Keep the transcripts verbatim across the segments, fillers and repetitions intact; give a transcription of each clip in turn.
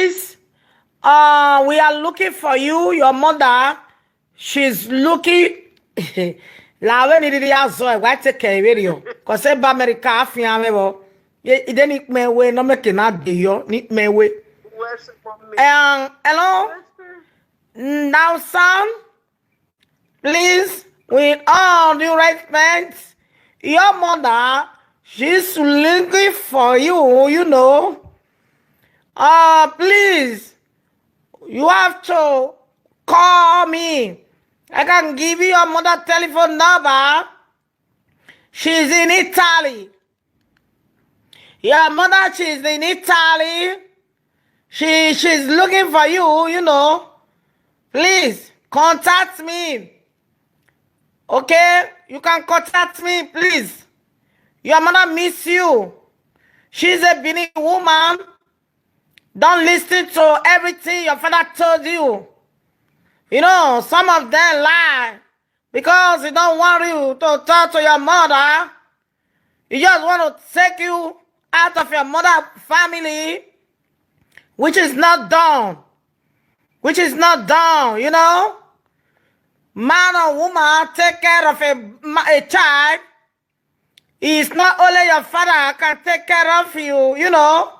Please, uh, we are looking for you. Your mother, she's looking. La vbene I rhirhi ya zọ, wa te kẹ vberriọ. Cause eba America afian mwẹ vbọ. Ye, ide ni kpẹn we, nọ mẹ ke na de yọ, ni kpẹn we. Where's mommy? Um, hello? Where's the Now, son, please, with all due respect, your mother, she's looking for you, you know. Uh, please, you have to call me. I can give you your mother telephone number. She's in Italy. Your mother, she's in Italy. She, she's looking for you, you know. Please, contact me. Okay? You can contact me, please. Your mother miss you. She's a Benin woman. Don't listen to everything your father told you. You know, some of them lie because he don't want you to talk to your mother. He just want to take you out of your mother family, which is not done. Which is not done, you know. Man or woman take care of a, ma- a child. It's not only your father can take care of you, you know.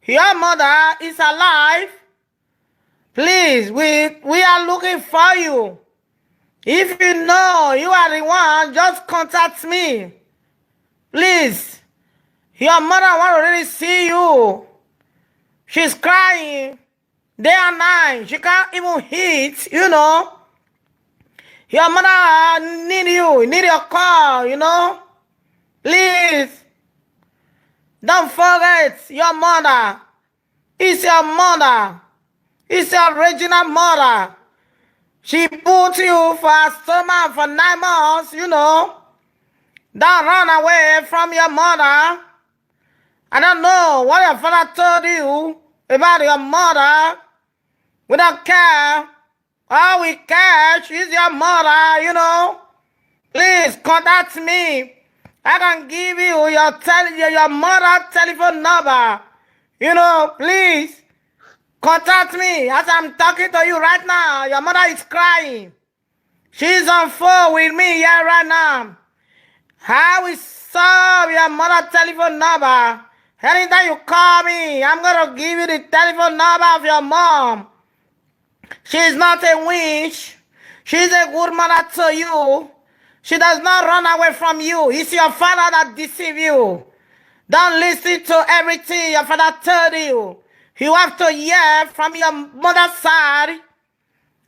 Your mother is alive. Please, we, we are looking for you. If you know you are the one, just contact me. Please. Your mother want to really see you. She's crying day and night. She can't even eat, you know. Your mother need you, need your call, you know. Please. Don't forget your mother. It's your mother. It's your original mother. She put you for her stomach for nine months, you know. Don't run away from your mother. I don't know what your father told you about your mother. We don't care. All we care, she's your mother, you know. Please contact me. I can give you your tel- your your mother telephone number. You know, please contact me as I'm talking to you right now. Your mother is crying. She's on phone with me here right now. I will serve your mother telephone number. Anytime you call me, I'm gonna give you the telephone number of your mom. She's not a witch. She's a good mother to you. She does not run away from you. It's your father that deceive you. Don't listen to everything your father told you. You have to hear from your mother's side.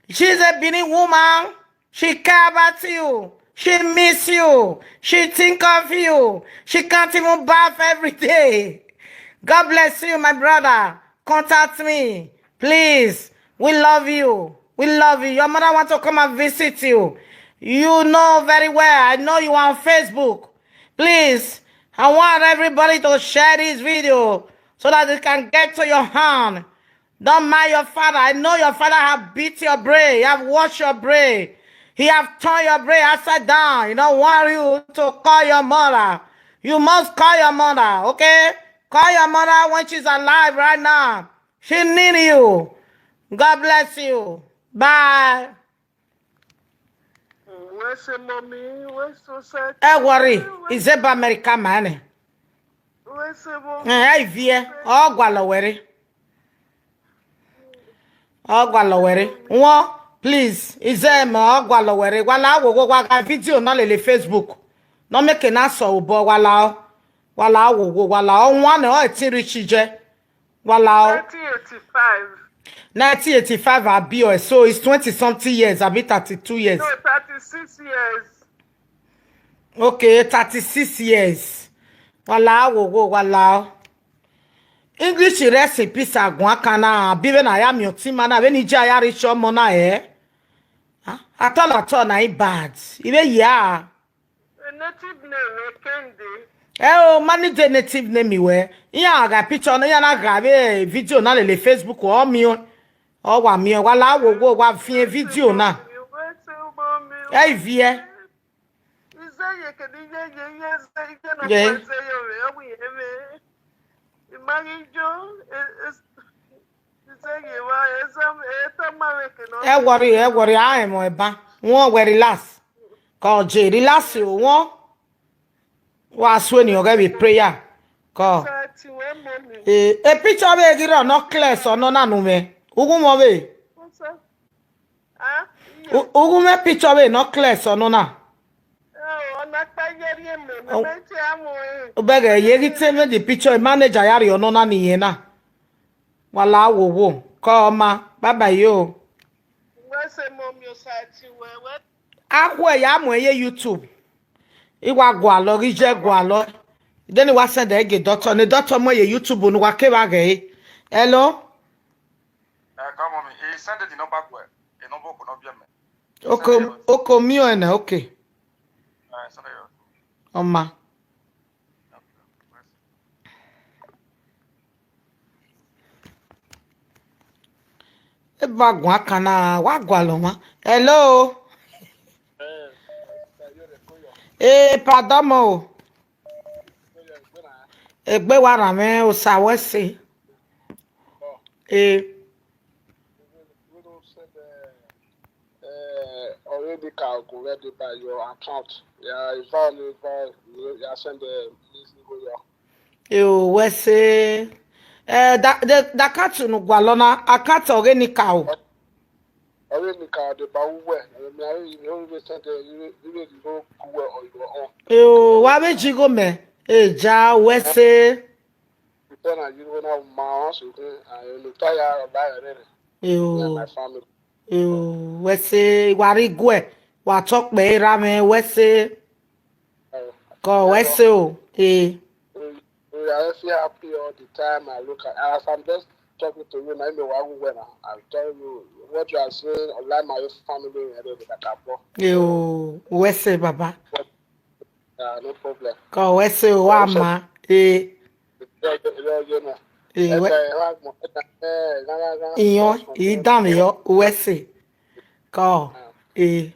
She's a Benin woman. She care about you. She miss you. She think of you. She can't even bath every day. God bless you, my brother. Contact me, please. We love you. We love you. Your mother want to come and visit you. You know very well. I know you are on Facebook. Please, I want everybody to share this video so that it can get to your hand. Don't mind your father. I know your father have beat your brain. He have washed your brain. He have turned your brain upside down. He don't want you to call your mother. You must call your mother, okay? Call your mother when she's alive right now. She need you. God bless you. Bye. Where's the mommy? Where's the side? Ẹ worry, Where's izeba America ma nẹ. Where's the mommy? Ẹ, ẹ viẹ, ọ gualọ wẹ rre. Ọ gualọ wẹ rre. Wọn, please, izẹ mẹ ọ gualọ wẹ rre. Wa la wo wo wa gha video na lele Facebook. Nọ mẹ ke na sọ obọ wa la ọ. Wa la wo wo wa la ọ. Wan nẹ ọ ẹtin rich jẹ. Wa la ọ. Nineteen eighty-five. Nineteen eighty-five abi ọ, so it's twenty something years, abi thirty-two years. No, thirty-six years. Okay, thirty-six years. Wa la wo wo wa la ọ. English rest in peace aguan kan na, abi vbene a ya miẹn otima na, vbene I ya ya rre ichọ ọmọ na ẹ. Ah, atọ na atọ na i bad. I vbe ya. A native name, Ekende. Ẹ o, ma need a native name wẹ. Iran gha picture na, iran na gha vbe video na lele Facebook, ọ miẹn. Ọ wa miẹn, wa la wo wo, wa fiẹn video na. Ẹ i viẹ. Izeye kede iye ye, iye ze, iye na Ye. Kwe ze yo re, ọ wi eme. Imagine Joe, eh, eh, Ẹ worry, ẹ worry, a emọ ẹban. Wọ́n wẹ relax. Kọ je relax o, wọ́n. Wa sue ni ọghẹ vbe prayer. Kọ. E, e picture vbe ghi rọ nọ clear sọ nọ na nu mwẹ. Ughumwẹ vbe. U- Ughumwẹ picture vbe nọ clear sọ nọ na. Ọ na kpa yẹrriẹ mẹ, mẹ Ọ- mẹ te amo ẹ. Obẹghe ye ghi te mẹ the picture manager ya rhie ọnọ na ni yẹn na. Wa la wo wo. Kọ ma. Bye bye yo. Wẹ sẹ mọ mi osa ti wẹ wẹ. Akhuẹ ya mu ẹre ye YouTube. I wa gualọ, ghi jẹ gualọ. Then I wa send ẹre gie doctor. Ne doctor mu ẹre ye YouTube ne wa kevbe a ghẹ ẹre. Hello? Eh, come on, he send the number where? The number could not be a man. Oko, oko mio ene, okay. Uh, send it. Ọma. Eba guan kana, wa gualọ mwa. Hello. Eh, pardon mo. Egbe wa ran mwẹ osa wẹ se. Eh. Eh, already ka go ready by your account. Ya eva ni eva ya send the link go your. Yo, wẹ se. Eh, da da da account nu gualọ na, account ọghe ni ka o. Ọghe ni ka de ba uwẹ, mi a re ire ire send ire ire ire ku wẹ ọ your own. Yo, wa vbe ji gho mẹ. E ja wẹ se. Ipe na yirhu na ma wan sokhin, and eno ta ya ba ẹre rẹ. Yo. Me and my family. Yo, wẹ se wa rre iguẹ, wa tọ kpẹ erha mwẹ wẹ se. Eh, Kọ wẹ se o. Eh. We are feel happy all the time. I look at as I'm just talking to you now, me wa gu wẹ na. I tell you what you are saying, online my family and everything that I bought. Yo, wẹ se baba. Yeah, no problem. Kọ wẹ se o wa ma. Eh. Eh, wẹ- Iyan, i dan vbe yọ, wẹ se. Kọ. Eh.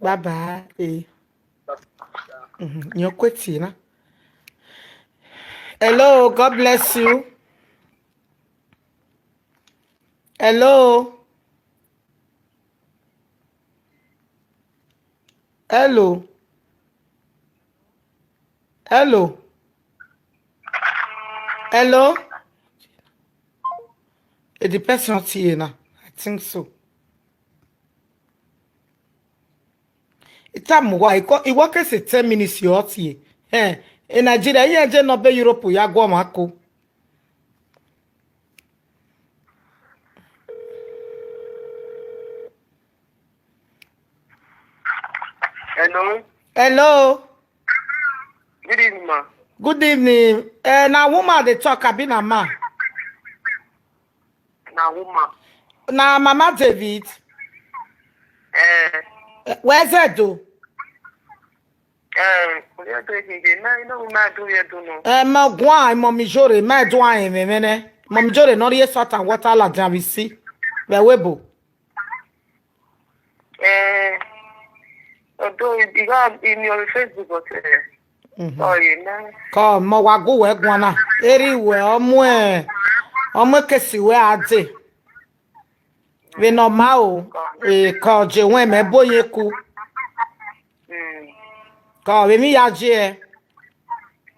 Bye bye. Eh. Mhm, iyan kue tie na. Hello, God bless you. Hello. Hello. Hello. Hello. Eh, the person not here now. I think so. Ita mu wa, iko- iwọ ke se ten minutes yọ tie. Eh, in Nigeria, iye je nọ be Europe ya guọ mwa ko. Hello. Hello. Good evening, ma. Good evening. Eh, na woman dey talk, abi na man? Na woman. Na Mama David. Eh. Eh, where's Edo? Eh, where do you think they now? You know, we might do here, do no. Eh, ma guan, Mummy Jore, ma do I am, man. Mummy Jore, not here, salt and water, la, jam, we see. Where we bo? Eh, although it, it got in your Facebook, but, eh, Mhm. Oh, you know. Kọ mọ wa gu wẹ guan na. Eri wẹ ọmọ ẹ, ọmọ kesi wẹ a de. Vbe nọ ma o, eh, kọ je wẹ mẹ bo ye ku. Mm. Kọ vbe mi ya je ẹ.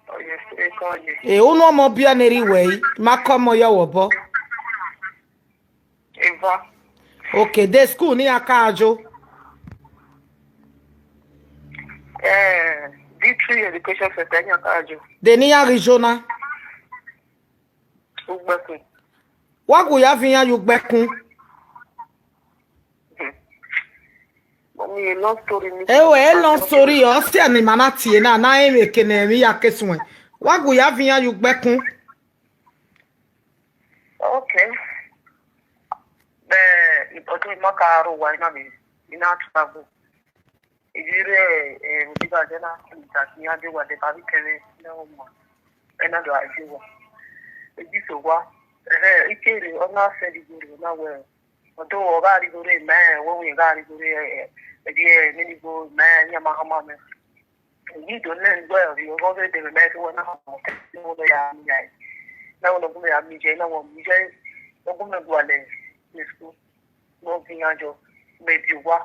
Oh, yes, eh, kọ je. Eh, unu ọmọ biẹ ne eri wẹ yi, ma kọ ọmọ yọ wọ bọ. Eva. Okay, de school ne iran ka jo? Eh, D three Education Center, iran ka jo. De ne iran ghi jo na? Ugbẹkun. Wa gu ya viọ iran ye Ugbẹkun. Hmm. Mummy, a long story, mi. Ewe, a long story, ọ si ẹmwẹ ne ima na tie na, na emwi eke ne emwi ya ke suẹn. Wa gu ya viọ iran ye Ugbẹkun. Okay. Bẹ ọdún ima ka ro wa ina mi, ina travel. Ivbi rẹ, eh, Odiba jẹ na, ita ti iran de wa de ba bi kẹrẹ na ọmọ. Ena do a je wa. Eji so wa. Eh, ikere, ọ na fẹ di gori, ọ na wẹ. Ọdọ ọ gha rhie igho rre, mẹ wẹ wẹ gha rhie igho rre, eh, eh, eh, nene igho, mẹ, iran ma hama mẹ. Yi do nẹ wẹ, ọghe ọghe de mẹ, mẹ, wẹ na hama mẹ, wẹ ya mi ya. Na wẹ na gu mẹ ya mi je, na wẹ mi je, Ọgọ mẹ gualọ ne school, ne ọ viọ iran yọ, mẹ bi owa,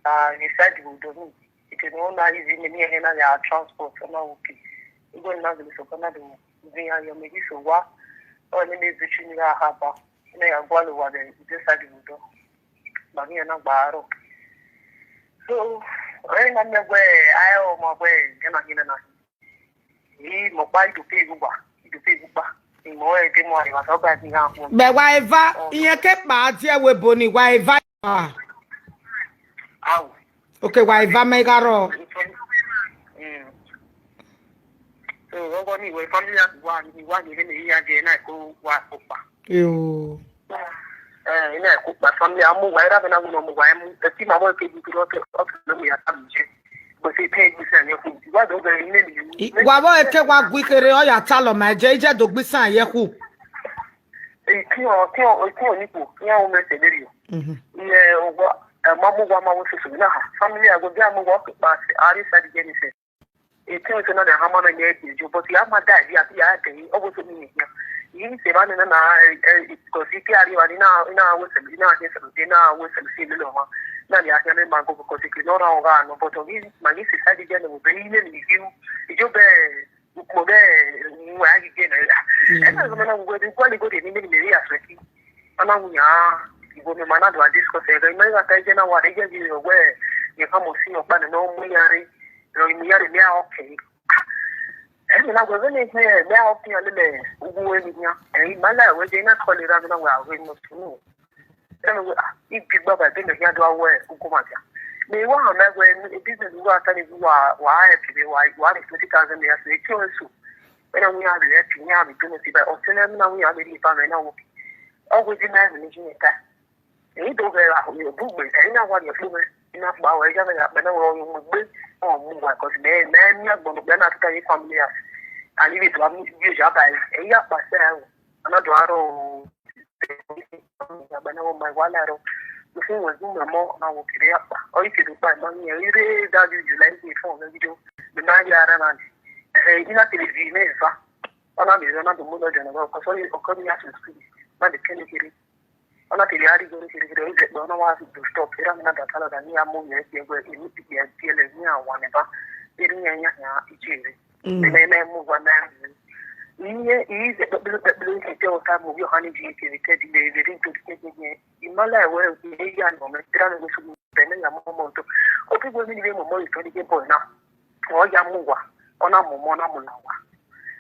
a, vbe side vbe odọ ni, eke ne ọ na easy ne emwi ẹnrẹn na ya transport, ọ na wẹ okay. Igho na gele sokpan na do viọ iran yọ, mẹ ghi sẹ owa, ọ nene vitu ni gha khaba, ne ya gualọ owa vbe side vbe odọ, ma ghi iran na gba rrọọ. So, ọre na miẹn wẹẹ, a i re ọmọ wẹẹ, iran na hin nana. Ii, mẹ ọkpa, I do pay igho uwa, I do pay igho uwa. Imẹ ọre de mu arre, wa sẹ ọba ẹtin gha khuọn. Bẹ wa eva, irẹn ke kpa diẹ wẹ ebo ni, wa eva. Ah. Au. Okay, wa eva mẹ gha rrọọ. Mm. So, ọgọ ni wẹ family house wa, ni wa ni vbene I ya je na ko wa ko kpa. Yo. Eh, ina ko kpa family amu wa, era bena wino mu wa emu. Eti ma mo ke bi kiro ke, o ke lo ya ta mi je. But e pe gbisa ye ku. Wa do be ine ni. I, wa vbe eke wa gui kere, ọ ya talọ ma je, ije do gbisa ye ku. Eh, kio, kio, kio ni ku, ya u me se deri. Mhm. Ye, owa, eh, ma mu wa ma wo susu na ha. Family ago dia mu wa ke pa, ari sa di je ni se. Eke ọse na da hama na ye ejo, but ya ma da ya, ya de, ọ wo so ni ya. Yi se ba ni na na, eh, eh, because ike ari wa ni na, na wo se, na ye se, na wo se, si lele wa. Na ni a ya me ma go, because ike no ra o ga no, but o gi, ma gi se sa di je no, be ni ni ju. Ijo be, mo be, mo a gi je na. Mm. E na zo na wo de, kwa ni go de ni ni me ya so ki. Ana wu ya, igho ne ma na do a discuss ẹre, ima gha ta iye na wa rre, iye ghi rre wẹ, ye ka mo si ọkpa nẹ ne ọ mu ya rre, rọ i mu ya rre, mẹ a okay. Ẹ, mẹ na wẹ vbene mẹ a okay ya lele uwu ẹre nian, ẹ, ima la wẹ je na call ra, mẹ na wẹ a wẹ no sunu. Ẹ, mẹ wẹ, ah, I bi gba ba ẹdẹ mẹ hia do a wẹ ugu ma dia. Mẹ wa ha mẹ wẹ, e business wa ta ni wa, wa help me, wa, wa ni twenty thousand naira, so e ti o su. Mẹ na wu ya rre help, ya rre do no si ba, ọtẹn na, mẹ na wu ya rre ba mẹ na wo. Ọ wẹ je na ẹmwẹ ne je ta. Ẹ i do ghẹ ra, ọ bugbe, ẹ i na wa rhie fo mwẹ, I na kpa ruẹ, ya mẹ gha kpẹ na wẹ ọ mu egbe, ọ mu wa, cause mẹ, mẹ miẹn agbọn ne okpia na tota ye family house. And I vbe do a mu bi oya ba ẹre, ẹ i ya kpa sẹ ẹre, a na do aro, ya gba na wẹ ma wa la aro. Usun wẹ gu mẹ ọmọ na wo kere ya kpa. Ọ i kere kpa ma ni, ẹ i re da ju ju la i fo mwẹ video. Mẹ ma ya ra na ni. Ẹ, I na kere vi mẹ eva. Ọ na miẹn ọ na do mu lọdiọn na, cause ọ ni, ọkọ ni ya sẹ school, na de kẹ ne kere. Ọ na te rhie arigho ne kherhe kherhe, ọ i zẹ kpẹ, ọ na wa do stop. Erha mwẹ na da talọ da ne iran mu yẹn ẹki ẹguẹ, eni kpikpẹ ẹki ẹlẹ ne iran wa nẹ ba, erha iran yan khian iye rre. Mm. Mẹ ne mu wa na rre. Iye, I zẹ kpẹkpẹrẹ kpẹkpẹrẹ, ke te ọta mu ovbi ọha ni viẹ kevbe te ẹdẹ vbe rre do ke ke ke. I ma la wẹ, I ya nọ mẹ, erha mwẹ wẹ sunu, bẹ ne ya mu ọmọ otọ. Ọ ke wẹ ne I vbe mu ọmọ otọ ni ke bọ na. Ọ ya mu wa, ọ na mu ọmọ, ọ na mu la wa.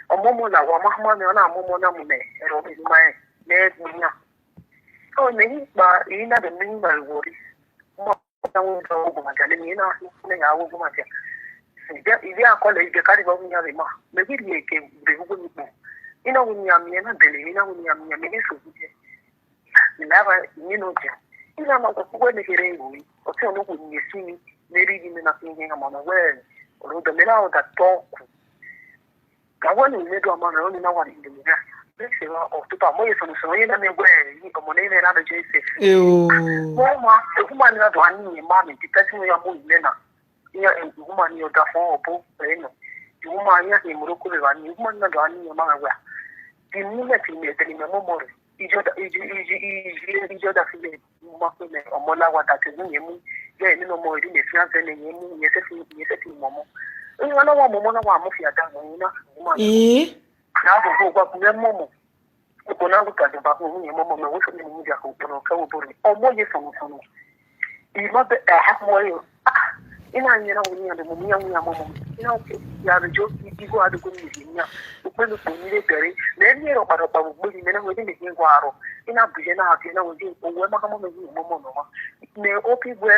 Ọ mu ọmọ la wa, ọ ma khama mwẹ, ọ na mu ọmọ, ọ na mu mẹ, ẹrọ vbe ma rẹn, mẹ gbe iran. Ọ, mẹ ghi kpa, I na de miẹn ima worry. Ma da wo da wo gu ma dia, ne mi na ne ya wo gu ma dia. Ivbi akọlẹ, ivbi kari vbe ọ wu iran vbe ma. Mẹ ghi rhie eke vbe ugbo ni kpo. I na wẹ ne iran miẹn na dẹlẹ, I na wẹ ne iran miẹn, mẹ ghi so gu jẹ. Mẹ na ba miẹn nọ dia. I na ma koko wẹ ne kherhe ru. Ọtẹn ọnọkhuo ni esi mi, ne rhie yi mẹ na fi ye ama na wẹ, ọrọdọ mẹ na rhọda tọ ku. Ka wẹ ne imẹ do ama rẹ, ọni na wa rhie iyẹn na. Mẹ se wa ọtupa, mọ ye sọnnọ sọnnọ, ye na mẹ wẹ, ọmọ ne mẹ na do je se. Eo. Wẹ ma, ekhuma ni na do a ni ma mẹ, the person ya mu imẹ na. Iran, eh, woman ni ọdafọn ọbo ẹre nọ. Woman iran ni Morocco vbe evba ni, woman na do a ni iran ma wẹ. The moment ni mẹ, then mẹ mu ọmọ rẹ. Iye ọda, iye, iye, iye, iye ọda fi mẹ, ma kpe mẹ, ọmọ la wa da te gun yẹn mu. Yẹ ni ọmọ rẹ, ni fiancé ne yẹn mu, yẹn sẹ fi, yẹn sẹ fi mu ọmọ. Iran na wa mu ọmọ na wa mu fi ada wọn na, woman. Ii. Na bo bo gba kun mẹ mu ọmọ. Uko na gu ka deba ko yin momo mẹ, wo so ni mu dia ko kpọnọ kẹ wo bore. Ọmọ ye sọnọ sọnọ. I ma bẹ, eh, ha mo yo. Ah, I na yin na wo ni ande mo, mi ya wo ya momo. I na oke, ya be jo, i go adu ko ni mi ya. Ukpe ni ko ni le bẹre. Mẹ ni ro pa ro pa wo gbe ni, mẹ na we ni mi gwa ro. I na bi je na bi na wo je, o we ma ka mo me ni momo no ma. Mẹ oke we,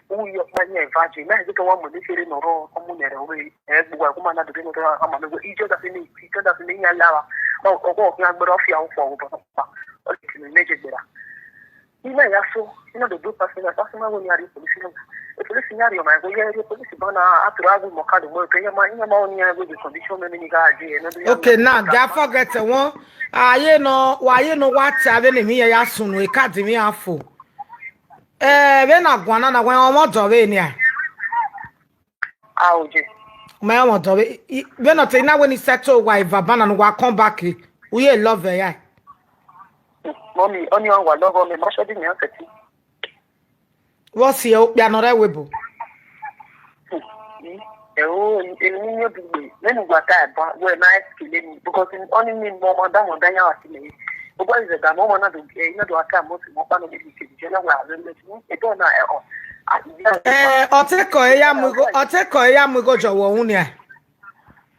u yo pa ni eva je, na je ka wa mo ni kere no ro, ọmọ nẹ rẹ we. Ẹ, gbogbo ẹkún máa ná dòdò ní ọjọ́ àmọ́ mi wẹ, ìjọ dàbí mi, ìjọ dàbí mi yàn lára. Ọ, ọkọ ọ̀gbìn agbẹ́rẹ́ ọ̀fíà ń fọ ọ̀rọ̀ bọ̀ pa. Ọ lè tìmí méje gbéra. Iná ìyá so, iná dòdò pàṣẹ náà, pàṣẹ náà wọ ní àrí pòlísì náà. Pòlísì ní àrí ọmọ ẹgbẹ́ yẹn rí pòlísì bá náà, àtúrò àgbo mọ̀ká ló mọ̀ pé yẹn máa, yẹn máa ní ẹgbẹ́ condition mẹ́rin ní gáàjì ẹ̀ náà. Okay, now, they forget one. Aye no, wa ye no wa ta vbe ne mi ya sunu, e ka di mi afo. Eh, vbe na guan na, na wẹ ọmọ dọ vbe nia. Auje. Mẹ ọmọ dọ vbe, i, vbe nọ te na wẹ ni settle wa eva bana ne wa come back. U ye love ya. Mọmi, ọni ọ wa lọghọ mẹ, ma sọ di mẹ ọkẹti. Vbọ si okpia nọ rẹ webo? Ẹo, eni ne dugbe, mẹ ne uwa ta ẹban, wẹ ma ẹskele ni, because ọni ni mọ ọmọ da, ọmọ da yan wa si mẹ. Obo ẹzẹ da mọ ọmọ na do, ẹ, na do aka mọ si mọ pa no bi ke je na wa re mẹ. Ebe na ẹ ọ. Eh, ọ te kọ ya mu igho, ọ te kọ ya mu igho jọ wọ unu nia.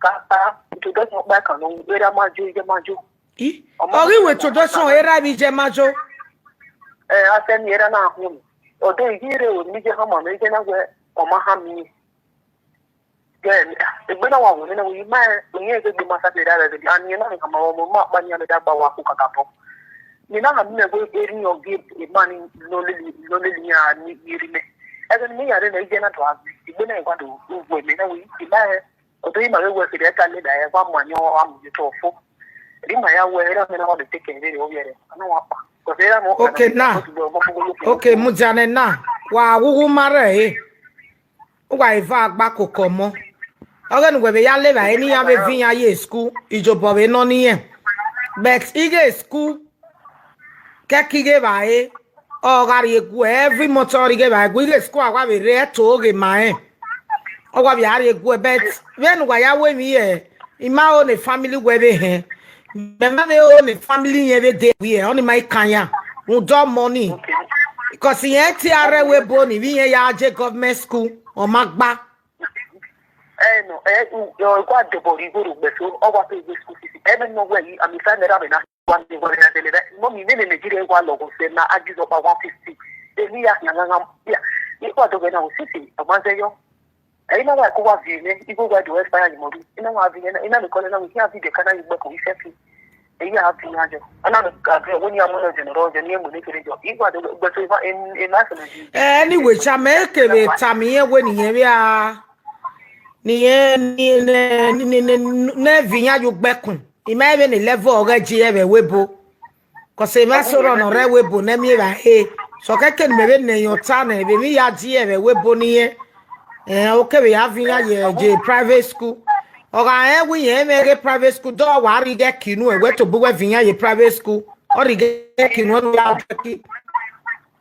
Ka pa, introduction ọkpa kan nọ, era ma jo, ije ma jo. I? Ọ ghi wẹ introduction, era vbe ije ma jo. Eh, asẹ ni era na họn. Ọdọ ighi re o, ni je hama mẹ, ije na wẹ, ọ ma hama mẹ. Then, egbe na wa wẹ na wẹ, ma, iyẹn egbe ma sa te ra rẹ, and iyẹn na hama ọmọ, ma kpa ni ame da gba wa ku kakabọ. Ni na hama mẹ wẹ, eri ọ ghi, e ma ni, no lele, no lele ya ni iri mẹ. Ẹgbẹ ni mi ya re na, ije na do a, egbe na wa do, wẹ mẹ na wẹ, i ma, Ọdọ ima vbe wẹ kherhe ẹta lele ẹre, wa mu ayọn, wa mu ye otọ fo. Erha ima ya wẹ, erha mẹ na wa vbe te kẹ vberriọ ovbi ẹre, a na wa kpa. Because erha mẹ Okay, na. Okay, mudia nẹ na. Wa ghughu ma rre ẹre. Uwa eva gba koko ọmọ. Ọghe ne uwẹ vbe ya levba ẹre ne iran vbe viọ iran ye school, ijobọ vbe nọ ne irẹn. But ighe school, kẹkẹ ighe evbare, ọ gha rrie gu, every month ọ rrie ighe evbare gu, ighe school a wa vbe rre ẹto ghe ma rẹn. Ọ wa vbe a rrie gu, but vbene uwa ya ru emwi, ẹ, I ma ho ne family wẹ vbe hẹn. Mẹ ma vbe ho ne family yẹn vbe de wẹ, ọni ma i kan yan. Rhunmwuda ọmọ ni. Because irẹn te a rre ẹvbo ebo ni, vbe irẹn ya je government school, ọ ma gba. Ẹ nọ, ẹ, u, ẹ, gua dobọ rhie igho rhie ugbẹn so, ọ wa pay igho school fees. Ẹ vbe nọ wẹ yi, ami sa nẹ ra vbe na, wa ni wa na dele rẹ. Mọmi, nene Nigeria wa lọghọ sẹ na, a gi zọkpa one fifty. Eni ya khian ghangan, ya. Ni wa dọghẹ na, wo sisi, ọ ma zẹ yọ. Ẹ, i na wa ko wa viẹ nẹ, igho wa do expire yi mọdu. I na wa viẹ nẹ, i na ni kọlẹ na, wo khian viẹ ka na yi gbẹkun ife fi. Eya a bi yan jọ. Ana mi ka bi wẹ ni a mu na jẹ nọ rọ jẹ ni e mu ne kere jọ. Igho a do gbẹ so ifa en en na sẹ ji. Eh, anyway, cha mẹ kevbe tama irẹn wẹ ne irẹn vbe a, ne irẹn, ne, ne, ne, ne, ne viọ iran ye ugbẹkun. I ma vbe ne level ọghe ji ẹvbo ebo. Cause emwa eso rọ nọ rre ẹvbo ebo ne miẹn evbare. So kẹkẹ ne mẹ vbe ne yan ọta nẹ, vbe emwi ya ji ẹvbo ebo ne irẹn. Eh, ọ kevbe ya viọ iran ye, ye private school. Ọ gha rẹn wẹ irẹn mwẹ ghe private school, dọ wa rhie ighe ẹki nuẹn, wẹ tobọ uwẹ viọ iran ye private school. Ọ rhie ighe ẹki nuẹn ne u ya dẹ ẹki.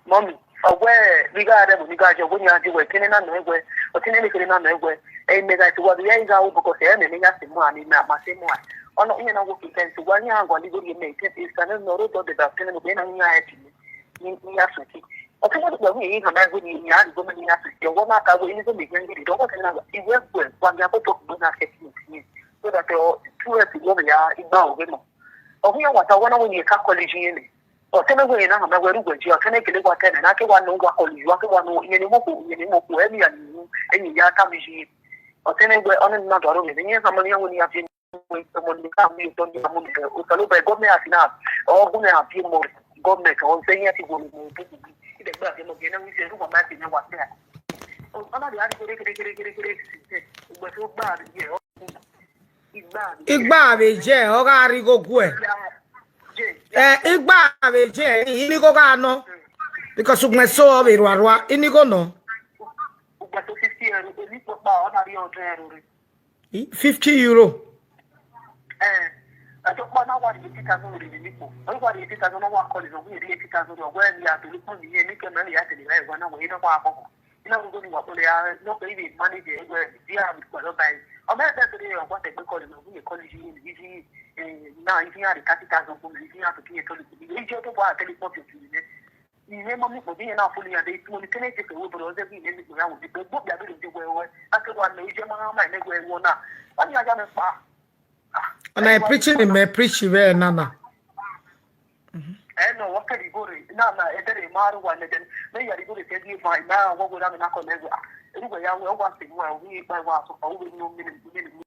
Mọmi, ọ wẹ, vbe I gha rre ẹvbo ne I gha jọ, wẹ nian die wẹ, kene na nọ wẹ, ọ tene ne kene na nọ wẹ, ẹ, mẹ gha te wa vbe ya igho aro, because ẹ mẹ ne ya sẹ mu a, ni mẹ ma sẹ mu a. Ọ nọ, iran na wo ke ten, so wa yan gualọ igho rhie mẹ, ten, isa ne nọ ro dọ deba, kene no be na yan ẹ ti ni, ni ya sẹ ki. Ọ tene wẹ wẹ iran ma wẹ ni, iran ri gọọmenti ni ya sẹ ki, ọ wẹ na ka wẹ, ini gọọmenti yan gidi, dọ wẹ kene na, iwẹ wẹ, wa yan ko to gbe na sẹ ki ni, so that, ọ, two years ago, ya igba o wẹ nọ. Ọ wẹ ya wa ta, wẹ na wẹ ni ka college yẹn ni. Ọ tẹmwẹ wẹ na hama wẹ ru wẹ ji, ọ tẹmwẹ kele wa tẹmwẹ na ke wa nọ wa kọlu, wa ke wa nọ, iyẹn ni mo ko, iyẹn ni mo ko, ẹ mi ya ni, ẹ mi ya ta mi ji. Ọ tẹmwẹ wẹ, ọ ni na do aro mi, iyẹn hama ni ya wẹ ni ya fi mi, ọmọ ni ka mi tọ ni amu ni, o ta lo bẹ government asi na, ọ government abi mo, government, ọ se yẹn ti wo mo bu bu. Ide gba ke mo gene wi se ru wa ma ti na wa se. Ọ na de ari kere, kere, kere, kere, kere, ugbe so gba ye, ọ, igba. Igba vbe je, ọ gha rhie igho guẹ. Ẹ, igba vbe je, ini igho gha nọ. Because ugbẹn so ọ vbe rua rua, ini igho nọ. Ugbẹn so fifty euro, eni kpokpa, ọ na rhie hundred euro rre. I, fifty euro. Eh, ẹdọkpa na wa rhie eighty thousand rre eni kpo. Ọ wa rhie eighty thousand, ọ wa call, ọ wa rhie eighty thousand, ọ wa rhie a to ni kpo ni, eni kẹ mẹ ne ya tele ra, ẹ wa na wẹ, ẹ na wa kọkọ. Ina gbogbo ni wa kpọlọ ya, ne ọ kẹ i vbe manage ẹre wẹ, dia vbe kpọlọ ba ẹre. Ọ ma ẹgbẹ sẹ ọ wa sẹ egbe call, ọ wa call yi, yi, eh, na, yi ya rhie thirty thousand kpo, yi ya to ki ye call kpo. Ije to wa kele kpọ fi otu nẹ. Ine mọ mi kpo bi yẹn na fo ni ya de, mo ni kene je ke wo bro, ọ zẹ bi ine mi kpo ya wo, gbe gbo bia bi de wẹ wẹ. A ke wa mẹ ije ma ma ne wẹ wọ na. Ọ ni aja mẹ kpa. And I preaching in me preach very nana. Ẹ nọ, wọ kẹ righo rre, na, na, ẹ dẹrẹ ma ru wa nẹ, then, mẹ ya righo rre kẹ di eva, na, wọ wẹ ra mi na kọ nẹ wẹ, ah, ru wẹ ya wẹ, ọ wa se mu ẹ, ọ wi kpa wa so, ọ wi no mi ni, mi ni,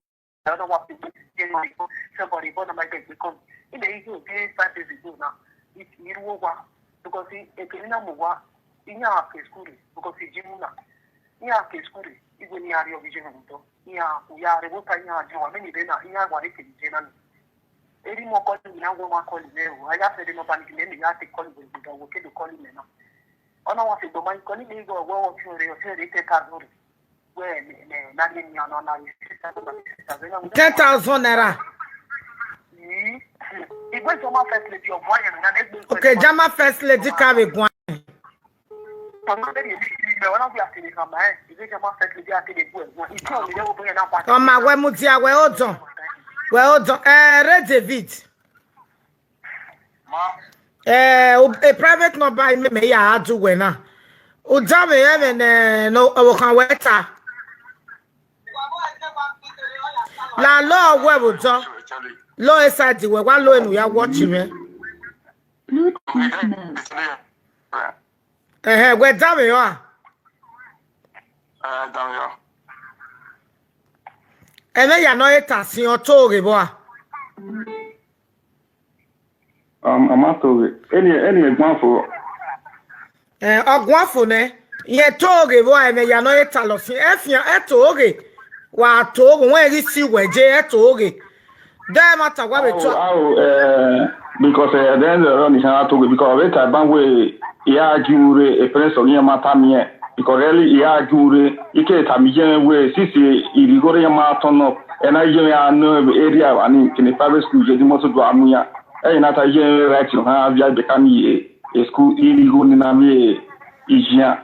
na wa se mu, ke no righo, somebody born my baby come. Ine yi go be five days ago na. It, iru wa, because e ke na mu wa, iyan ke school, because e ji mu na. Iran ke school rre, igbe ne iran rrie ọghe iye mwẹ otọ. Iran ku ya rre vbe ota, iran jọ wa, mẹ ni rre na, iran wa rre kevbe iye na ni. Erha imẹ ọ call mẹ na, wẹ wa call mẹ o, a ya fẹrẹ nọmba ni, mẹ ya te call wẹ, gbe da wẹ ke do call mẹ na. Ọ na wa fẹ gbe ma call mẹ igho, wẹ ọtiọnrẹn, ọtiọnrẹn ten thousand rre. Wẹ mẹ, mẹ na rhie enian nọ na rhie six thousand, six thousand. Ten thousand naira. Igbe German first lady ọguan yẹn na ne gbe. Okay, German first lady ka vbe guan. Ọmọ bẹrẹ yẹn ni mẹ, ọna bi a tere hama ẹ, igbe German first lady a tere gu ẹ guan. Ike ọmọ yẹn wo bẹyẹn na pa. Ọma wẹ mudia, wẹ odọn. Wẹ odọn. Eh, Ray David. Ma. Eh, u- a private number imẹ mẹ ya a du wẹ na. U da vbe ẹmwẹ ne ne ọvbokhan wẹ ta. La lo wẹ vbe odọ. Lo e side wẹ, wa lo enu ya watch mwẹ. Bluetooth mode. Ẹhẹn, wẹ da vbe ọ a? Eh, da vbe ọ. Ẹmwẹ ya nọ e ta sin ọ to ghe vbọ a? Um, a ma to ghe. Eni, eni ẹguan fo. Eh, ọguan fo nẹ. Yẹn to ghe vbọ a, ẹmwẹ ya nọ e ta lọ sin. Ẹ fian, ẹ to ghe. Wa to ghe, wẹ ghi si wẹ je, ẹ to ghe. Dẹ ma ta wa vbe Ao, tua. Ao, eh, because, eh, at the end of the day, ni san to ghe, because of it, I ban we, I ya argue re, a parents of him ma ta miẹn, because really, I ya argue re, I ke ta mi ye we, since I righo re ma turn up, and I ye a no area, and in the private school, je di must do amuya. Eh, na ta ye right to have ya be can ye, a school, I righo ni na mi, I ya.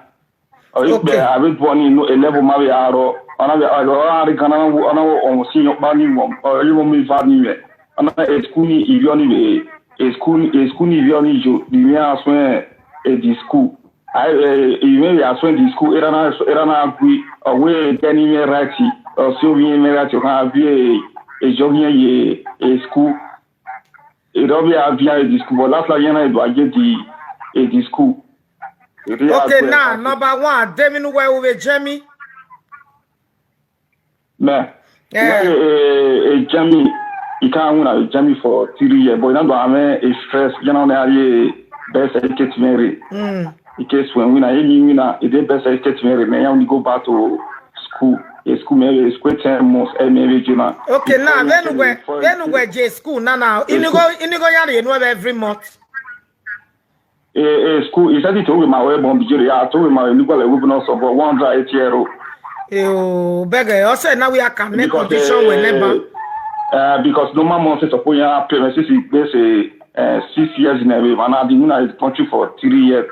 Ọ ikpe Okay. Avbe duọ ni no, eleven ma vbe a rọ, ọna vbe a rọ, ọna rre Ghana, ọna wo ọmọ si yọ kpa ni wọ, ọ ye wo mi va ni vẹ. Ọna e school ni ivbi ọni vbe, e school, e school ni ivbi ọni yo, di mi a suẹn e di school. Ai, e, ivbi a suẹn di school, era na, era na gui, ọ wẹ gẹ ni mwẹ right, ọ si ovbi mwẹ right, ọ kan vi e, e jọ ghi ye e school. Erha ọvbi a vian e di school, but last last iran na do a ye di, e di school. Erha Okay, agbe now, number one, de mi nu wẹ u vbe jẹ mi. Mẹ. Eh. Well, eh, eh, Jamie, I can't win a Jamie for three years, but you know, I mean, a stress, you know, I best educate Mary. Mm. I case when win, I mean, win, I did best educate Mary, man, I only go back to school. A school, maybe a school ten months, eh, maybe, you know. Okay, now, when we, when we je school, now, now, you go, you go, you know, every month. E, e school, he said it to my way, but Nigeria, to my way, Nicola, we not so, but one hundred eighty euro. Yo, bẹgẹ, ọ sẹ na we can make Because, condition wẹ nẹba. Eh, eh, because normal month is suppose you pay me since it base, eh, six years in a way, and I didn't know the country for three years.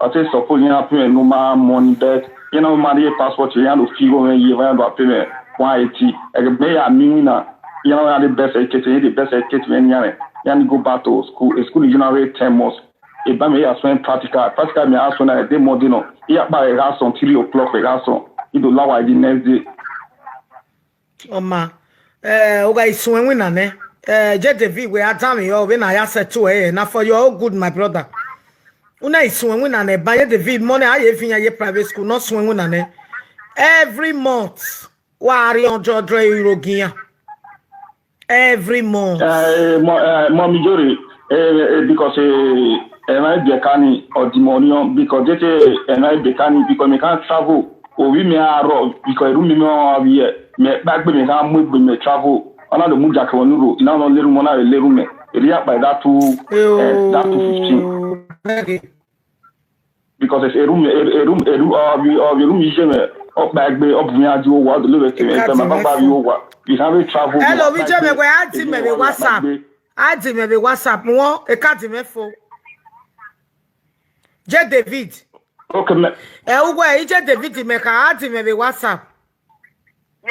I say suppose you pay me normal money, but you know, my passport, you know, fee go when you want to pay me one eighty. Like, me, I mean, na, you know, the best I get, the best I get, when you know, you go back to school. A school is generally ten months. Eba me ya suẹn practical. Practical me a suẹn na de Monday nọ. I ya kpa ẹre gha sọn three o'clock ẹre gha sọn. I do la wa the next day. Ọma, eh, u gha i suẹn winna nẹ. Eh, je David wẹ a danmwehọ vbene a ya settle ẹre na for your own good, my brother. U na i suẹn winna nẹ, ba ye David, mọ nẹ a ye fi iran ye private school, nọ suẹn winna nẹ. Every month, wa rhie hundred euro gi iran. Every month. Eh, mo, eh, mo mi jore, eh, eh, because, eh, eh, my be can or the money on, because they say, eh, my be can because me can't travel. Or we may are rob, because room me on here, me back me can't move with me travel. Another muja come on, you know, little money, little me. Area by that two, eh, that two fifteen. Yo, very. Because it's a room, a, a room, a room, uh, we, uh, the room is, uh, up by the, up near the over, the little thing, Eka and my di mẹ papa, fo. You over. We can't travel. Hello, we just, we add him a WhatsApp. Add him a WhatsApp. Mo, e ka di mẹ fo. Je David. Okay, ma. Eh, ugwe, i je David me ka add him a WhatsApp.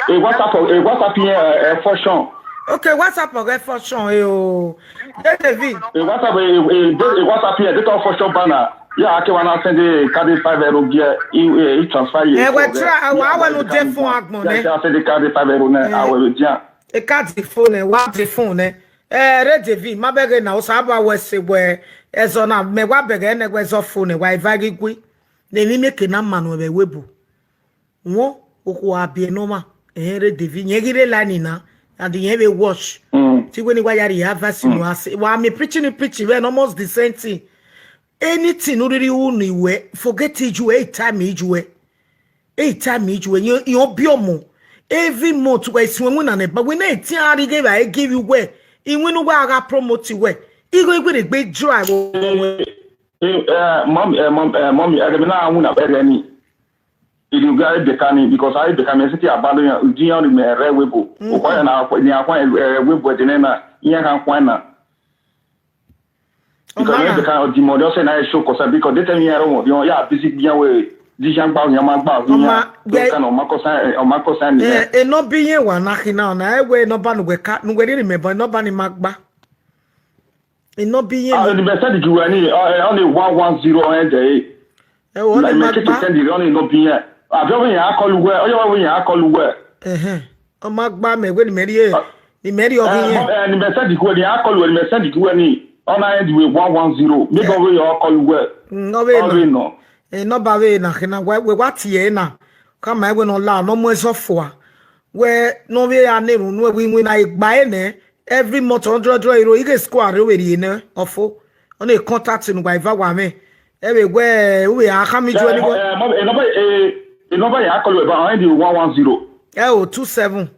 E WhatsApp, e WhatsApp here, eh, function. Okay, WhatsApp ọghe function, eh, o. Je David. E WhatsApp, e, e, e WhatsApp here, data function banner. Yeah, I can wanna send a card five euro here. I, I, I transfer here. Eh, we try, I want to de phone agbon, eh. Yeah, I send the card five euro now. I will, yeah. E ka di phone, eh, wa di phone, eh. Eh, re David, ma bẹghe na, o sa ba wẹ se wẹ, ẹzọ na, mẹ wa bẹghe nẹ wẹ zọ phone, wa eva ghi gui. Ne mi meke na ma nuẹ vbe webu. Won, okhuo a biẹ ne ọmwa, ẹhẹn, re David, yẹn ghi rre line na, and yẹn vbe watch. Mm. Te wẹ ne wa ya rhie advice nọ, wa mi preaching, preaching, we almost the same thing. Anything ne u rhirhi ru ne wẹ, forget it, you, eh, time it, you, eh. Eh, time it, you, eh, you, you be omo. Every month, we suẹn winna nẹ, but we na ti a rhie ghe vbe give you we. Iwinna uwa gha promote we. Igho igbe dry. Eh, eh, mom, eh, mom, eh, mommy, eh, me na winna vbe ni. Iri uga ebe ka ni, because a ebe ka mẹ siti abalo yan, uji yan ni mẹ rẹ webo. Okwa ya na ni akwa, eh, webo ẹdẹ nẹ na, iyan kan kwa na. Because ebe ka di mọ ọsẹ na e show concern, because de tẹ mi yan rọ mọ, ya busy gbian we, di yan gba yan ma gba yan. Ka na ọ ma concern, ọ ma concern ni. Eh, enọ bi yẹn wa na khin na, na e wẹ enọ ba nu wẹ ka, nu wẹ ni mẹ bọ, enọ ba ni ma gba. Enọ bi yẹn. Ah, ni mẹ send gi wẹ ni, eh, only one one zero end eh. Ẹ o, ọnẹ ma gba. Send gi only enọ bi yẹn. Abi ọ vbe yan call wẹ, ọ ya vbe yan call wẹ. Ẹhẹn. Ọ ma gba mẹ wẹ ni mẹ rhie, ni mẹ rhie ọghe yẹn. Eh, ni mẹ send gi wẹ ni, a call wẹ ni mẹ send gi wẹ ni. Ọ na end with one one zero. Maybe ọ vbe ya call wẹ. Mm, ọ vbe nọ. Eh, number vbe na khin na, wẹ, wẹ wa tie na. Ka ma wẹ nọ la, nọ mu ẹzọ fua. Wẹ nọ vbe a na erhunmwu wẹ iwinna egba ẹre nẹ, every month hundred euro, ighe school arre ovbe rhie nẹ, ọfo. Ọ na contact ne uwa eva wa mwẹ. Ẹ vbe wẹ, u vbe a khama ijuẹ ni wẹ. Eh, eh, ma, eh, number, eh, eh, number ya call wẹ ba, ọ end with one one zero. Ẹ o, two seven.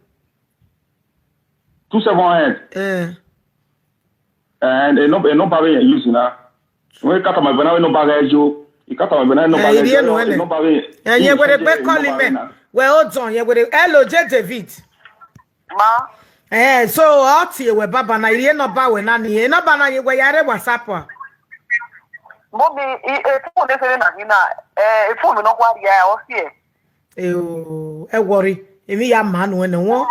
Two seven end. Eh. And a number, a number we use na. We kata ma bana we number ga yo. I kata ma bana number ga yo. Number we. Eh, ye were gbe call me. We o don ye were. Hello, J David. Ma. Eh, so ọ tie wẹ baba na, iriẹ number wẹ na ni. E number na ye wẹ ya re WhatsApp a. Mo bi, e phone de fere na ni na. Eh, e phone mi no kwa ria, ọ si e. Ẹ worry, emwi ya ma nuẹn nẹ wọn.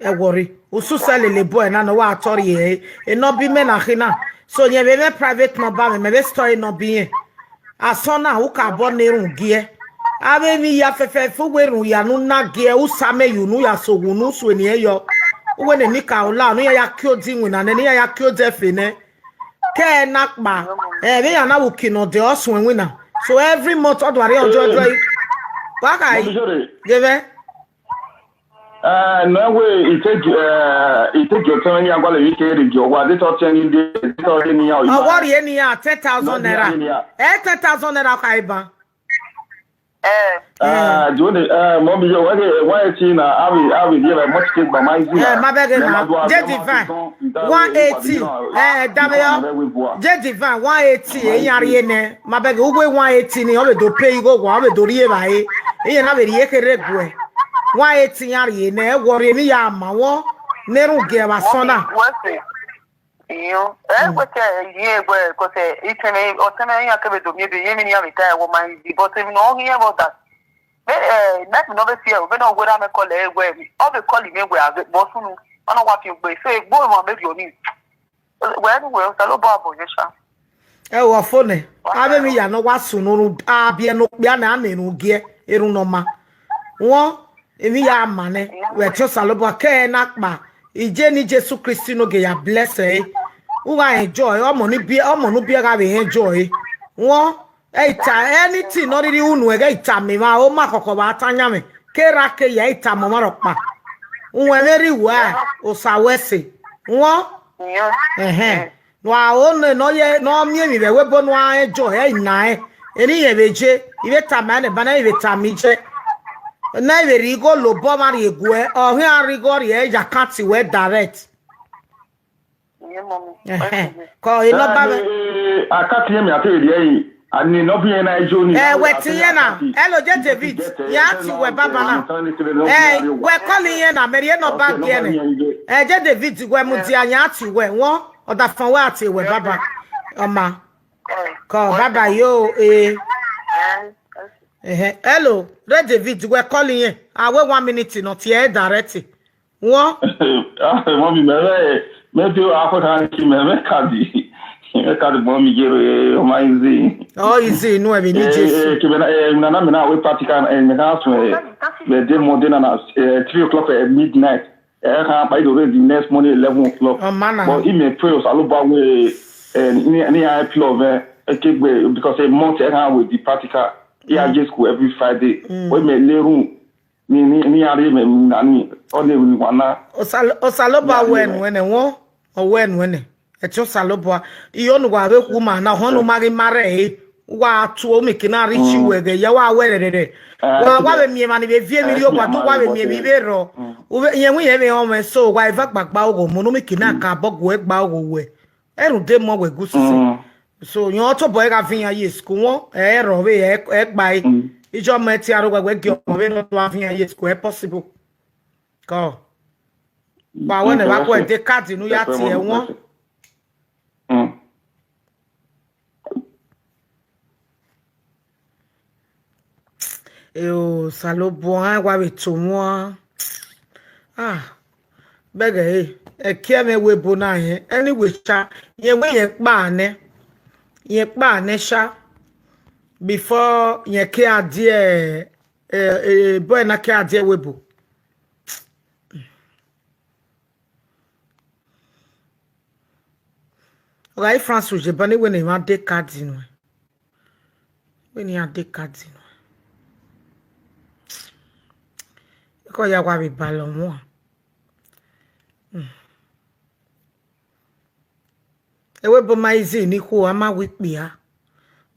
Ẹ worry, usu sẹ lele boy na ne ọ wa tọ rhie ẹre, enọ bi mẹ na khin na. So yẹn vbe mwẹ private number mwẹ, mẹ vbe store enọ bi yẹn. Asọn na, u ka bọ ne erhunmwu giẹ. Avbe emwi ya fẹfẹfẹ, uwẹ erhunmwu ya ne u na giẹ, u sa amẹ ye unu, u ya so unu, u sue eni ẹre yọ. Uwẹ ne eni ka ola, ne iran ya kie odi iwinna nẹ, ne iran ya kie odi ẹfe nẹ. Kẹ na kpa, ẹ vbe iran na vbe uki ne ọ dẹ ọ suẹn iwinna. So every month, ọ do a rhie hundred, hundred. Wa kha yi. Ghe mwẹ. Eh, no way, it take, eh, it take your time, ya gualọ vbe ke rhie ọwa, de tọ tiẹn ni de, de tọ rhie ni ya. Ọwọ rhie ni ya, ten thousand naira. Eh, ten thousand naira kha iban. Eh. Eh, do the, eh, mọ mi yo, wa ke, wa e ti na, a vbe, a vbe ye ba mo ti ke gba ma izi. Eh, ma bẹghe na. J Divine, one eighty. Eh, dame yo. J Divine, one eighty, e yan rhie nẹ. Ma bẹghe, uwe one eighty ni, ọ vbe do pay igho wa, ọ vbe do rhie evbare. Iye na vbe rhie kherhe guẹ. One eighty yan rhie nẹ, ẹ worry emwi ya ma wọn. Ne erhunmwu giẹ vbe asọn na. Iyo, ẹ wẹ kẹ iye wẹ, 'cause, eh, itẹmwẹ, ọtẹmwẹ iran kẹvbe do miẹn ebe, iye emwi ne iran vbe ta ẹvbo ma easy, but emwi ne ọ ghi rẹn vbe ọda, vbe, eh, night ne ọ vbe si ẹvbo, vbene ọ wẹ ra mẹ call ẹre wẹ, ọ vbe call mwẹ wẹ, a vbe kpọ sunu, ọ na wa fian egbe, so egbe ọmwa vbe rriọ ni. Wẹ, anyway, Osanobua bọ yẹ sha. Ẹ o, ọfo nẹ, avbe emwi ya ne ọ wa sunu rhunmwuda, a biẹ ne okpia nẹ, a na erhunmwu giẹ, erhunmwu ne ọ ma. Wọn, emwi ya ma nẹ, wẹ te Osanobua kẹ ẹ na kpa, iye ne Jesu Kristi no ge ya bless ẹre. U gha enjoy, ọmọ ni biẹ, ọmọ ne u biẹ gha vbe enjoy. Wọn, ẹ i ta, anything ne ọ rhirhi unu ẹghẹ i tama emwa, ọ ma khọkhọ vbe a ta yan mwẹ, ke erha ke ya i tama ọmwa rhọkpa. Uwẹ vbe rri wẹ, Osa wẹ ẹse. Wọn, ẹhẹn. Ne a ho nẹ, ne ọ ye, ne ọ miẹn emwi vbe ẹvbo ebo ne a rẹn jọ, ẹ i na rẹn. Eni rẹn vbe je, I vbe tama ẹn nẹ, banẹ I vbe tama iye. Ne I vbe rhie igho lobọ ọmwa rhie guẹ, ọ khian rhie igho rhie ya account wẹ direct. Ẹhẹn. Kọ e number mwẹ. Account yẹn mi a te rhie ẹre, a ni number yẹn na ijo ni. Ẹ, wẹ te iye na. Hello, J David. Ya ti wẹ baba na. Ẹ, wẹ call iye na, mẹ rhie number giẹ nẹ. Ẹ, J David, wẹ mudia, ya ti wẹ wọn. Ọdafọn wẹ a tie wẹ baba. Ọma. Kọ baba yo, eh. Ẹhẹn. Hello, Red David, wẹ call iye. A wẹ one minute nọ tie direct. Wọn. Mummy, mẹ, mẹ, mẹ te akhuẹ khan ki mẹ, mẹ kadi. Mẹ kadi mummy ye re, ọ ma easy. Ọ easy, inu ẹvbo ni Jesu. Eh, kebe na, eh, nana mi na we practical, eh, mẹ khan sun, eh, mẹ de Monday na na, eh, three o'clock, eh, midnight. Eh, khan pa ido re the next morning, eleven o'clock. Ọ ma na. But I may pray Osanobua we, eh, ni, ni I play of, eh, ekegbe, because a month, eh, khan we the practical. I a je school every Friday. But I may lay room. Ni, ni, ni a rhie mwẹ emwi na ni, ọ ni emwi ne uwa na. Osa-, Osanobua wẹ nuẹn nẹ, wọn, ọ wẹ nuẹn nẹ. Ẹtin Osanobua, iyo ne uwa vbe khu ma na, ọhọn ne u ma ghi ma rre ẹre, uwa tuẹ, u miẹn eke na rhie ichi wẹ ẹghẹ, ya wa wẹ rẹrẹrẹ. Wa, wa vbe miẹn emwa ni vbe viẹ emwi rhie owa, te uwa vbe miẹn emwi vbe rrọọ. Iyẹn wẹ irẹn vbe họn mwẹ, so wa eva gba gba ogho mu, ne u miẹn eke na ka bọ gu ẹ gba ogho wẹ. Ẹ rhunmwuda emọ wẹ gu sisi. So, yọn tobọ ẹ gha viọ iran ye school wọn, ẹ rrọọ vbe ẹ, ẹ gba ẹre. Ijọ ọmọ ẹtin aro wẹwẹ gie ọmọ vbene ọ do aviẹn ye school, ẹ possible? Kọ. Wa wẹ ne wa guẹ de card ne u ya tie ẹwọn. Eo, Osanobua, wa vbe to wọn. Ah, bẹghe ẹre, ẹki ẹmwẹ webo na rẹn. Anyway, sha, rẹn wẹ rẹn kpa nẹ. Rẹn kpa nẹ, sha. Before rẹn ke a die, eh, eh, boy na ke a die webo. Ọ gha re France ujebọ ne wẹ ne emwa de card nuẹn. Wẹ ne iran de card nuẹn. Ekọ ya wa vbe balọ wọn. Ẹvbo ebo ma easy ni khuo, a ma wi kpia.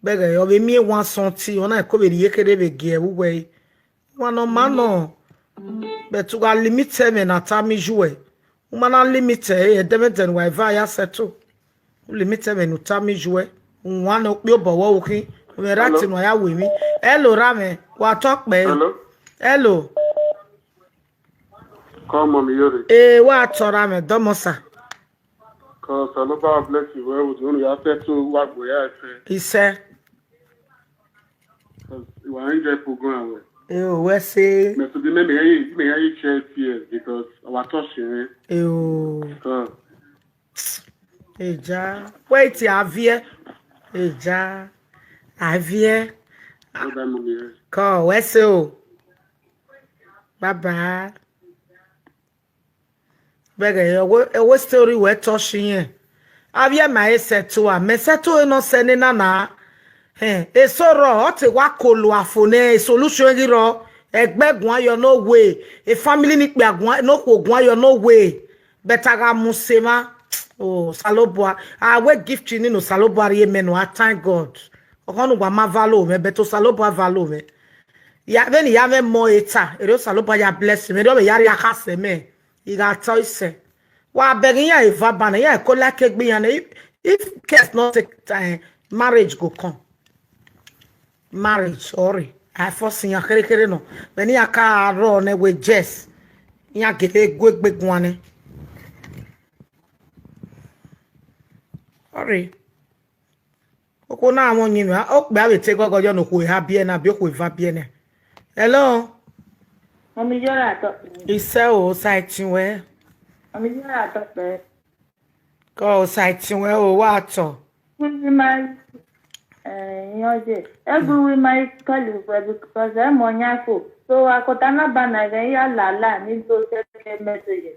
Bẹghe ọ vbe miẹn one something, ọ na ko vbe rhie kherhe vbe gie ẹvbo uwẹ. Wa nọ ma nọ. But u gha limit ẹmwẹ ne a tama iye uẹ. U ma na limit ẹre, ẹdẹmwẹdẹ ne uwa eva ya settle. U limit ẹmwẹ ne u tama iye uẹ. U wan ne okpia obọ vbe ukhin. U mwẹ right ne uwa ya ru emwi. Hello, ra mwẹ. Wa tọ kpẹ. Hello. Hello. Come on, Iyore. Eh, wa tọ ra mwẹ, dọmọ sa. Cause Osanobua bless you well with unu ya settle wa gbe ya ẹfe. Isẹ. Cause you are enjoy program well. Eh, o, wẹ se. Me to be me, me, me, me, me share tears because our touch, eh. Eh, o. Cause Eja. Wait, Aviẹ. Eja. Aviẹ. Bye bye, mommy, eh. Kọ, wẹ se o. Bye bye. Bẹghe, ẹvbo, ẹvbo story wẹ touch yẹn. Aviẹ ma e settle a, mẹ settle e nọ sẹ nena na. Ẹn, eso rrọọ, ọ te wa kolo afo nẹ, e solution ghi rrọọ, ẹgbẹ guan yọ no way, e family ni kpia guan, ne okhuo guan yọ no way. But a gha mu se mwa. Oh, Osanobua, a wẹ gift ni ne Osanobua rhie mẹ nọ, I thank God. Ọkhọ ne uwa ma valo mwẹ, but Osanobua valo mwẹ. Ya, vbene I ya mwẹ mọ eta, erriọ Osanobua ya bless mwẹ, erriọ ọ vbe ya rhie akhasẹ mẹ, I gha ta isẹ. Wa bẹghe iran eva banẹ, iran ko like egbe iran nẹ, if, if case no take time, marriage go come. Marriage, ọrre, a force iran kherhe kherhe nọ. Vbene iran ka rrọọ nẹ wẹ yes, iran gele gu egbe guan nẹ. Ọrre. Okhuo na mwẹ ọyẹnmwẹ, okpia vbe te gọgọ yọ ne okhuo eha biẹ na, biẹ okhuo eva biẹ na. Hello? Mommy, Iyore atọ kpẹ. Isẹ o, Osaẹtin wẹ. Mommy, Iyore atọ kpẹ. Kọ, Osaẹtin wẹ o, wa tọ. Wẹ ma, eh, iyan ye. Egbe wẹ ma call wẹ because ẹ mọ yan fo. So, akota na ba na ghe ya lala ni do send message.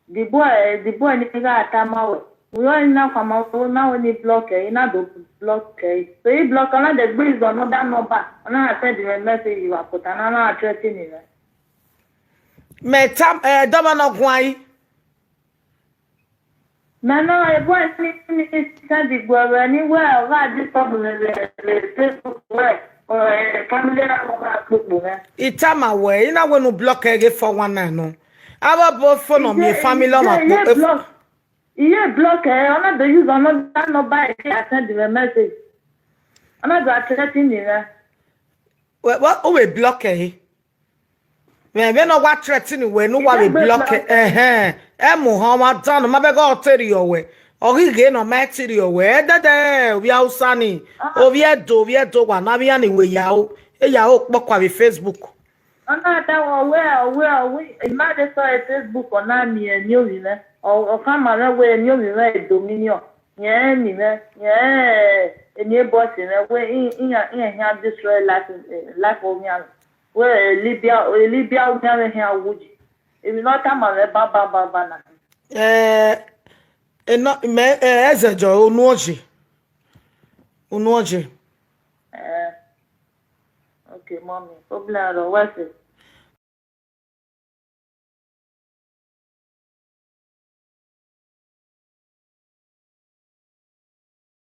The boy, eh, the boy ni gha tama wẹ. Uyo ni na khama wẹ, ma wẹ ni block ẹ, I na do block ẹ. So, I block ẹ, ọ na de gbe is another number. Ọ na send me message, you are put, ọ na threaten me. Mẹ ta, eh, dọmọ nọ guan yi. Mẹ nọ, e boy ni, ni send gbe wẹ ni wẹ, ọ gha disturb me vbe, vbe Facebook wẹ, eh, family na gha kpokpo mwẹ. I tama wẹ, I na wẹ ne u block ẹ ghe four one nine nọ. Avbe ọbo phone ọ miẹn family ọmwa kpo. Iye block. Iye block ẹ, ọ na do use another number ẹ, a send me message. Ọ na do a threaten me. Wẹ, wẹ, u vbe block ẹ. Vbe, vbene ọ wa threaten wẹ ne u wa vbe block ẹ. Ẹhẹn. Ẹ mu họn ọmwa dan, ọ ma bẹghe ọ te rriọ wẹ. Ọ ghi ghe ne ọ ma te rriọ wẹ. Ẹdẹdẹ, ovbi Hausa ni, ovbi Ẹdo, ovbi Ẹdo wa na vbe iran ni wẹ yaro. E yaro kpọkua vbe Facebook. Ọ na ta wẹ, ọ wẹ, ọ wẹ, ọ wẹ, I ma de sẹ Facebook, ọ na miẹn emiomi mwẹ. Ọ, ọ khama mwẹ wẹ emiomi mwẹ Edo minion. Rẹn ni mwẹ, rẹn eni boss mwẹ, wẹ i, iran, iran hian destroy life, eh, life owian mwẹ. Wẹ, eh, Libya, eh, Libya owian mwẹ hian wuji. Emwi ne ọ tama mwẹ banbanbanban na. Eh, enọ, mẹ, eh, Ẹzẹjọ, unu ọje. Unu ọje. Eh, okay, mommy. Problem rọ, wẹ se.